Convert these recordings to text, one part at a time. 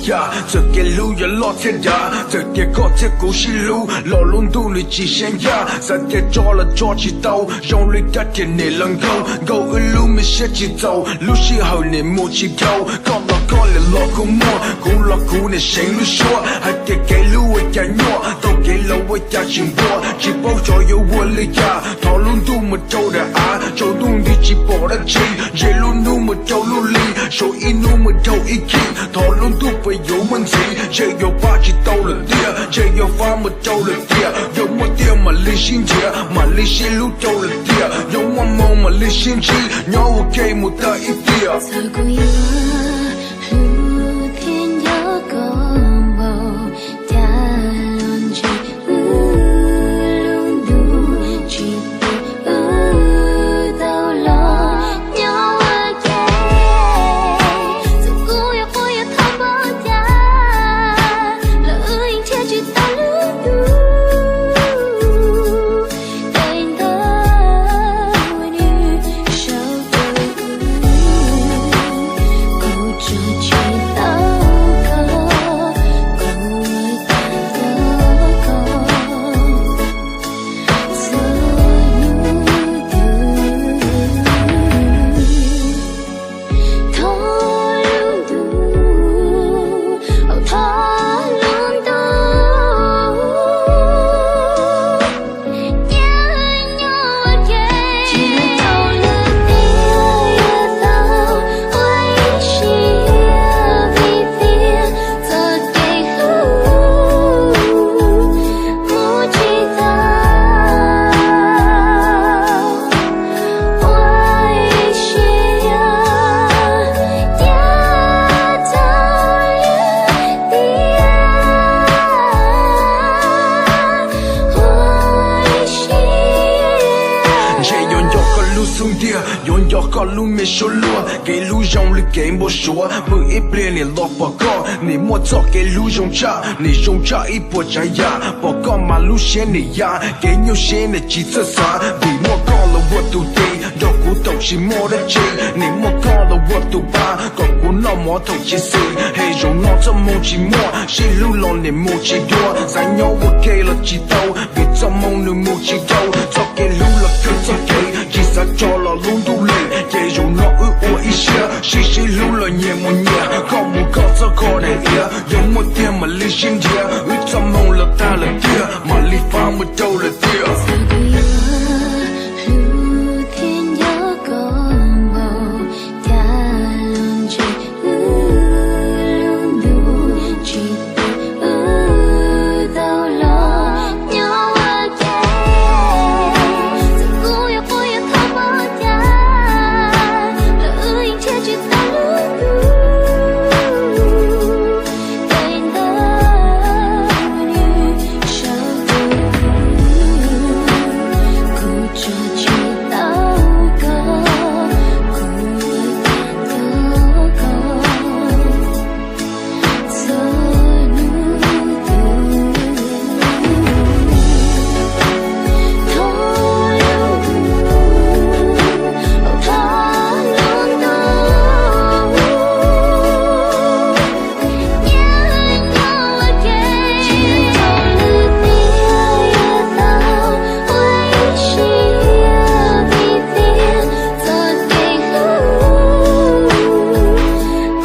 Txawm kev hlub yuav loj thiab dav, txawm tias koj thiab kuv sib hlub los lub ntuj nws tsis seeb yaj. Xav tias tso los tso tsis tau, zoo li kab tias niam laus nkauj. Nkauj wb lub me siab tsis txaus, lub sij hawm niam mus tsis dhau. Koj los koj niam los kuj muaj, kuv los kuv niam seev lub suab. Hais tias kev hlub ua cas nyuaj, tau kev laus ua cas tsis npua. Tsis paub xyov yuav ua li cas, thov lub ntuj mus rau daim av, tsaus ntuj nti tsis pom dab tsi. Ntshe lub hnub mus rau lub hli, sau ib hnub mus rau ib khib. Thov lub ntuj puas yuav muaj ntxiv, ntshe yuav pab tsis tau lawm tiag, ntshe yuav faib mus rau lawm tiag. Yuav muaj tiag mam li sib nrhiav, mam li sib hlub rau lawm tiag. Yuav muaj moo mam li sib ntsib, nyob ua ke mus tag ib tiam. Txawm kuv yuav hlub thiab nco koj npaum cas los ntshe wb lub ntuj tsis pub wb tau los nyob ua ke. Txawm kuv yuav quaj yuav thov npaum cas los wb yeej nrhiav tsis tau lub ntuj. Tej ntawd nws sau rau kuv, kuv tso tsis tau koj, kuv ua tsis tau koj. Txhua hnub twg thov lub ntuj, thov lub ntuj. Nyob ua ke, tsis tau lub tiag yuav tau ua ib siab vim tias txoj kev hlub mus tsis tau. Ua ib siab, ua tau li tiag. Ua ib siab, ntshe yuav nco koj lub xub ntiag, yuav nco koj lub me suab luag. Kev hlub zoo li kev npau suav, pw ib pliag nim los pom koj. Nim muaj txoj kev hlub zoo tshaj, nim zoo tshaj ib puas tsav yam. Pom koj mas lub siab nim ya, kev nyuaj siab nim tsis txawj xav. Vim muaj koj los ua tus cev, nrog kuv thaum tsis muaj dab tsi. Nim muaj koj los ua tus pa, kom kuv noj mov thaum tsis xis. Hais zaum no txoj hmoo tsis muaj, sib hlub los nim mus tsis dua. Xav nyob ua ke los tsis tau, vim txoj hmoo nws mus tsis dhau. Txoj kev hlub los kawg txoj kev, tsis xav tso los lub ntuj lees. Ces zaum no wb ua ib siab, sib sib hlub los nyias mus nyias, koj mus koj txoj kho daim iav. Yuav muaj tiag mam li sib nrhiav, wb txoj hmoo los tag lawm tiag, mam li faib mus rau lawm tiag. Txawm kuv yuav hlub thiab nco koj npaum cas los ntshe wb lub ntuj tsis pub wb tau los nyob ua ke. Txawm kuv yuav quaj yuav thov npaum cas los wb yeej nrhiav tsis tau lub ntuj. Tej ntawd nws sau rau kuv, kuv tso tsis tau koj,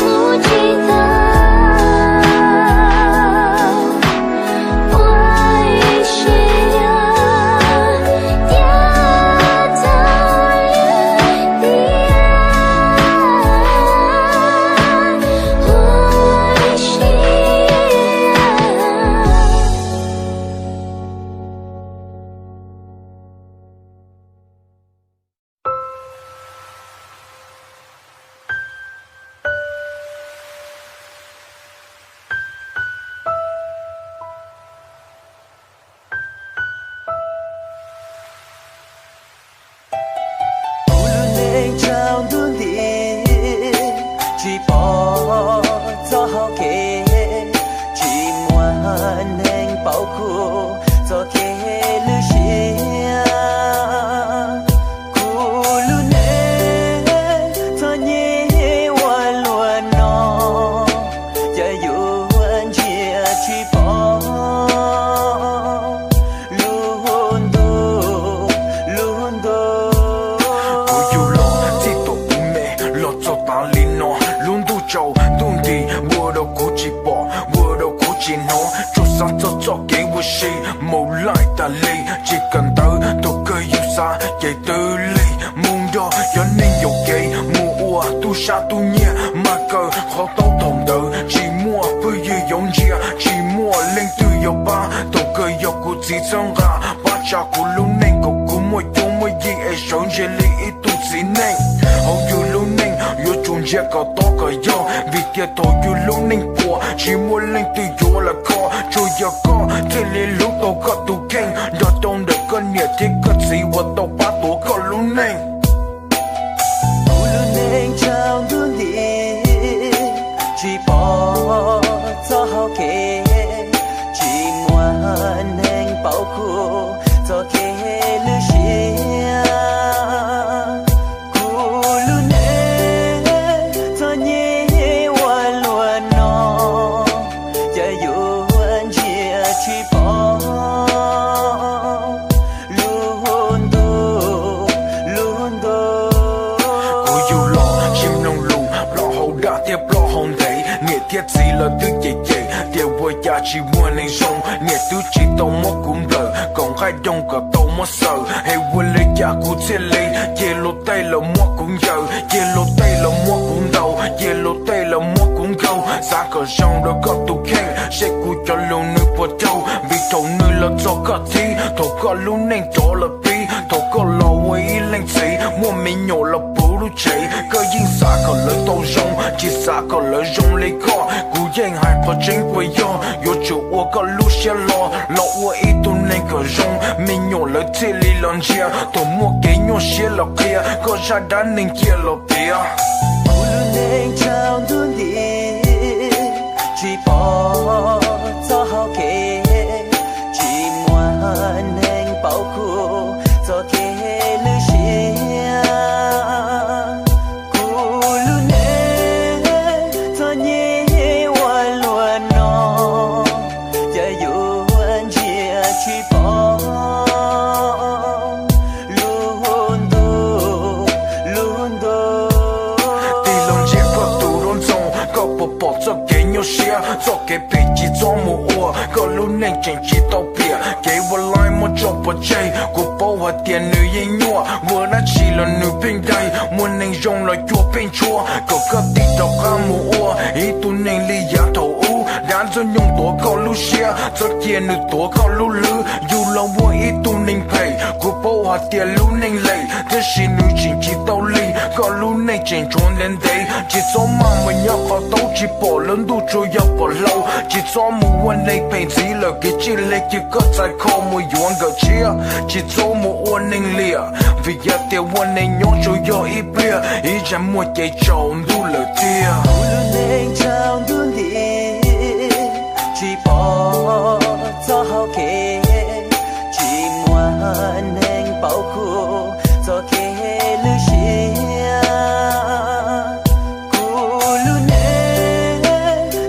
kuv ua tsis tau koj. Txhua hnub twg thov lub ntuj, thov lub ntuj. Kuv lub neej tsaus ntuj nti, tsis pom txoj hau kev, tsis muaj neeg paub kuv txoj kev lub siab. Kuv lub neej txom nyem ua luaj no, cas yuav tsis pom lub ntuj, lub ntuj. Kuv yug los txij tom kuv me los txog tav li no, lub ntuj tsaus ntuj nti, ua rau kuv tsis pom, ua rau kuv tsis hnov, tsuas xav txog txoj kev ua si mus laij tas li. Tsis kawm ntawv thaum kawg yus xav ces twb lig, mus nrog cov neeg yuam kev, mus ua tub sab tub nyiag, mas kawg qhov taub thaum ntawd tsis muaj phooj ywg yuav ntsia, tsis muaj leej twg yuav pab. Thaum kawg yog kuv txiv txhawb nqa pab tsa kuv lub neej kom kuv muaj cuab muaj yig es sawv ntshe li ib tug txiv neej hauv yus lub neej. Yuav tsum ntsia kom tob kom yog, vim tias thaum yus lub neej puas tsis muaj leej twg yuav los kho, tsuas yog koj thiaj li hlub tau koj tus kheej nrog rau ntawm koj niam thiab koj txiv uas tau pab tuav koj lub neej. Kuv lub neej tsaus ntuj nti, tsis pom txoj hau kev, tsis muaj neeg paub kuv txoj kev lwj siab. Kuv lub neej txom nyem ua luaj no, cas yuav ntsia tsis pom lub ntuj, lub ntuj. Kuv yug los tsis mloog lus, ploj hauv dag thiab ploj hauv ntev, niam thiab txiv lawv twb cem cem tias ua cas tsis muaj neeg zoo, niam twb tsis tau muab kuv nplawm kom nqaij doog kom tau muab xaws, es ua li cas kuv thiaj li cia luag tej los muab kuv ncaws, cia luag tej los muab kuv ntaus, cia luag tej los muab kuv nkaug. Xav kom zoo rau koj tus kheej, seb kuv cov lus nws puas raug, vim thaum nws los txog koj thib, thaum koj lub neej rov lawm pib, thaum koj los ua ib leej txiv, muaj me nyuam los puv lub tsev, koj yeej xav kom lawv tau zoo, tsis xav kom lawv zoo li koj. Kuv yeej hais qhov tseeb puas yog, yuav tsum ua koj lub siab hlo, los ua ib tug neeg kom zoo, me nyuam lawv thiaj li los ntsia. Thaum muaj kev nyuaj siab los qhia, koj zaj dab neeg cia los piav. Kuv lub neej tsaus ntuj nti, tsis pom txoj hau kev, tsis muaj neeg paub kuv txoj kev lwj siab. Kuv lub neej txom nyem ua luaj no, cas yuav ntsia tsis pom lub ntuj, lub ntuj. Tig los ntsia koj tus duab ntxoo, koj puas pom txoj kev nyuaj siab, txoj kev phem tsis txhob mus ua, koj lub neej tseem tsis tau piam. Kev ua laib muab tso pov tseg, kuv paub hais tias nws yeej nyuaj, ua dab tsi los nws pheej daig, muaj neeg zoo los cuag pheej tshuab, kom koj tig rov qab mus ua ib tug neeg li yav thaum ub. Dab ntxwg nyoog tuav koj lub siab, txhob cia nws tuav koj lub hlwb. Yug los ua ib tug neeg phem, kuv paub hais tias lub neej lem, tiam sis nws tseem tsis tau lig, koj lub neej tseem tshuav ntev ntev. Tsis txhob maj mus nyob qhov taub, tsis pom lub ntuj tsuas yog pom hlau. Tsis txhob mus ua neeg phem ntxiv lawm, kev tsij hle cia koj txhais kho mus yuav nkawm tshiab. Tsis txhob mus ua neeg liam, vim yog tias ua neeg nyob tsuas yog ib pliag, ib tsam muaj ces tsaus ntuj lawm tiag. Kuv lub neej tsaus ntuj nti, tsis pom txoj hau kev, tsis muaj neeg paub kuv txoj kev lwj siab. Kuv lub neej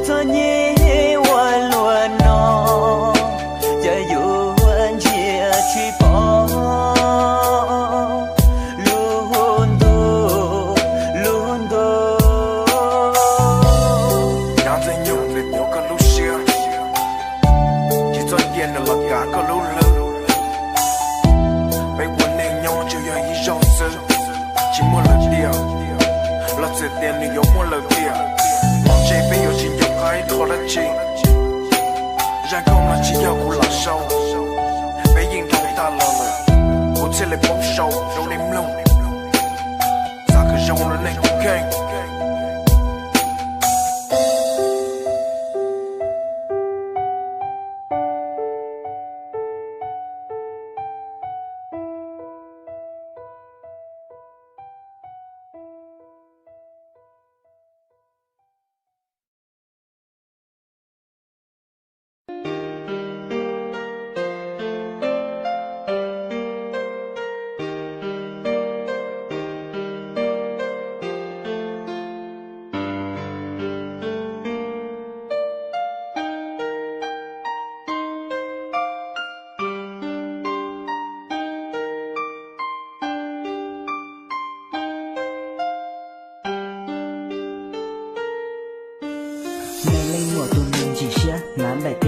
txom nyem ua luaj no, cas yuav ntsia tsis pom lub ntuj, lub ntuj. Dab ntxwg nyoog nws tuav koj lub siab, tsis txhob cia nws los kav koj lub hlwb. Peb ua neej nyob tsuas yog ib zaug xwb, tsis muaj lawm tiag. Los txawm tias nws yuav muaj lawm tiag, los ntshe peb yuav tsis nco qab ib qho dab tsi. Zaj nkauj no tsis yog kuv lam sau, peb yeej dhau tag los lawm, kuv thiaj li paub sau rau nej mloog. Xav kom zoo rau nej tus kheej.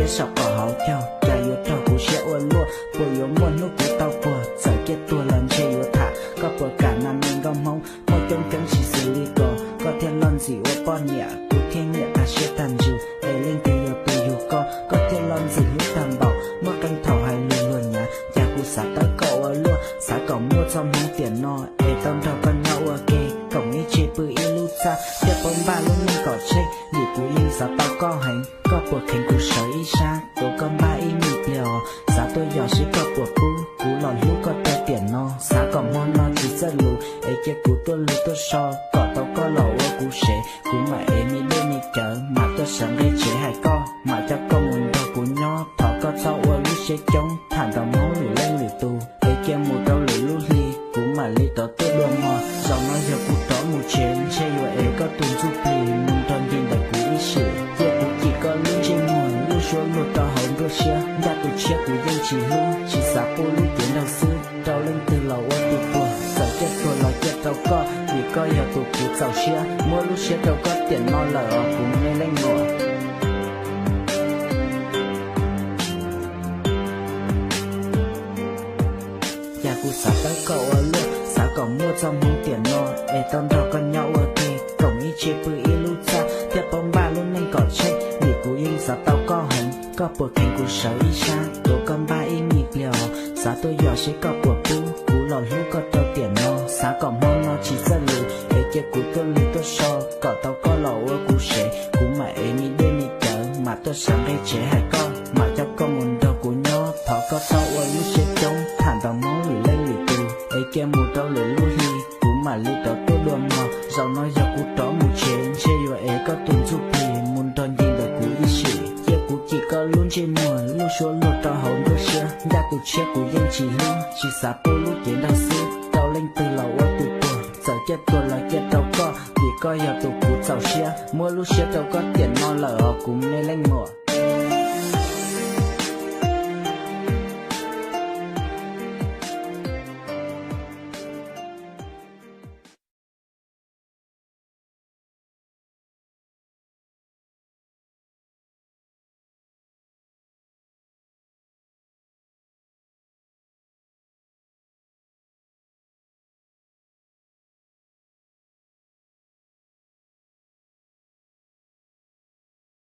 Saum qaum hauv caug cas yuav raug kuv siab ua luaj, puas yuav muaj hnub kuv tau puag, txawm ciaj tuag los ntshe yuav tham. Koj puas kam nas me nkauj Hmoob muaj coob coob tsis xws li koj, koj thiaj loj ntxim ua poj niam, kuv thiaj nyiam tag siab tag ntsws, es leej twg yog tus yug koj, koj thiaj loj ntxim hlub tag npaum, muaj qee thaum hais lus luag nyav, cas kuv xav tawb koj ua luaj, xav kom muaj txoj hmoov tiam no, es tau nrog koj nyob ua ke, koom ib tse pw ib lub txaj, thiaj paub npaj lub neej kom tsheej, vim kuv yeej xav tau koj heev, koj puas kheev kuv sawv ib sab, tuav koj npaj ib me pliag os, xav tuaj yos seb koj puas pub, kuv los hlub koj rau tiam no, xav kom hmo no tsis txawj lus, es cia kuv tuaj lug tuaj so, kom tau koj los ua kuv sev, kuv mam ev me dej me cawv, mam tuaj sawv nqe tsev hais koj, mam coj koj mus nrog kuv nyob, thov koj txhob ua lub siab coob, tham ntaus Hmoob lwm leej lwm tus, es cia mus rau lwm lub hli, kuv mam li rov tuaj dua mog, zaum no yog kuv rov mus tsev, ntshe yuav ev koj tus ntsuj plig, mus nrog nce ntawm kuv ib sim, cia kuv cim koj lub ntsej muag, lub suab luag rau hauv nruab siab, ncaj tus tshiab kuv yeej tsis hlub, tsis xav pub lub cev nraug xwb, rau leej twg los ua tus puag, txawm ciaj tuag los ciaj rau koj, vim koj yog tus kuv txaus siab, muab lub siab rau koj tiam no lawm os kuv me leej muam. Cas kuv xav tawb koj ua luaj, xav kom muaj txoj hmoov tiam no, es tau nrog koj nyob ua ke, koom ib tse pw ib lub txaj, thiaj paub npaj lub neej kom tsheej, vim kuv yeej xav tau koj heev, koj puas kheev kuv sawv ib sab, tuav koj npaj ib me pliag os, xav tuaj yos seb koj puas pub, kuv los hlub koj rau tiam no, xav kom hmo no tsis txawj lus, es cia kuv tuaj lug tuaj so, kom tau koj los ua kuv sev, kuv mam ev me dej me cawv, mam tuaj sawv nqe tsev hais koj, mam coj koj mus nrog kuv nyob, thov koj txhob ua lub siab coob, tham ntaus Hmoob lwm leej lwm tus, es cia mus rau lwm lub hli, kuv mam li rov tuaj dua mog, zaum no yog kuv rov mus tsev, ntshe yuav ev koj tus ntsuj plig, mus nrog nce ntawm kuv ib sim, cia kuv cim koj lub ntsej muag, lub suab luag rau hauv nruab siab, ncaj tus tshiab kuv yeej tsis hlub, tsis xav pub lub cev nraug xwb, rau leej twg los ua tus puag, txawm ciaj tuag los ciaj rau koj, vim koj yog tus kuv txaus siab, muab lub siab rau koj tiam no lawm os kuv me leej muam.